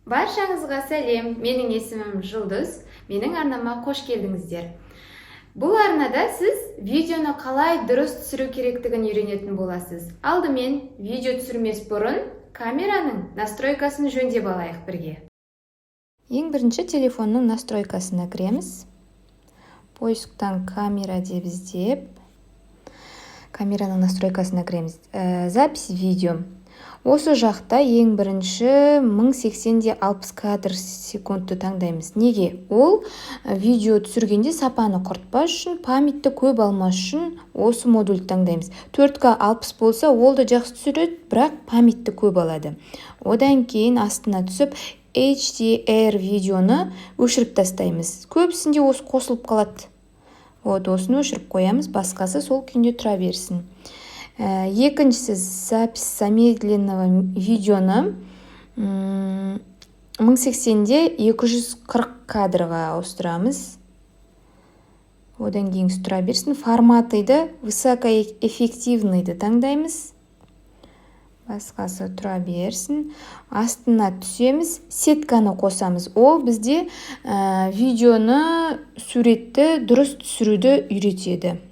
Баршаңызға сәлем! Менің есімім Жұлдыз. Менің арнама қош келдіңіздер. Бұл арнада сіз видеоны қалай дұрыс түсіру керектігін үйренетін боласыз. Алдымен видео түсірмес бұрын камераның настройкасын жөндеп алайық бірге. Ең бірінші телефонның настройкасына кіреміз. Поисктан «камера» деп іздеп, камераның настройкасына кіреміз. Запись видео. Осы жақта ең бірінші 1080 де 60 кадр секундты таңдаймыз. Неге? Ол видео түсіргенде сапаны құртпас үшін, памятьті көп алмас үшін осы модульді таңдаймыз. 4К 60 болса, ол да жақсы түсіреді, бірақ памятьті көп алады. Одан кейін астына түсіп, HDR видеоны өшіріп тастаймыз. Көбісінде осы қосылып қалады. Вот осыны өшіріп қоямыз, басқасы сол күйінде тұра берсін. Екіншісі, запись замедленного видеоны 1080-де 240 кадрға ауыстырамыз. Одан кейінгісі тұра берсін. Форматыды высокоэффективныйды таңдаймыз, басқасы тұра берсін. Астына түсеміз, сетканы қосамыз. Ол бізде видеоны, суретті дұрыс түсіруді үйретеді.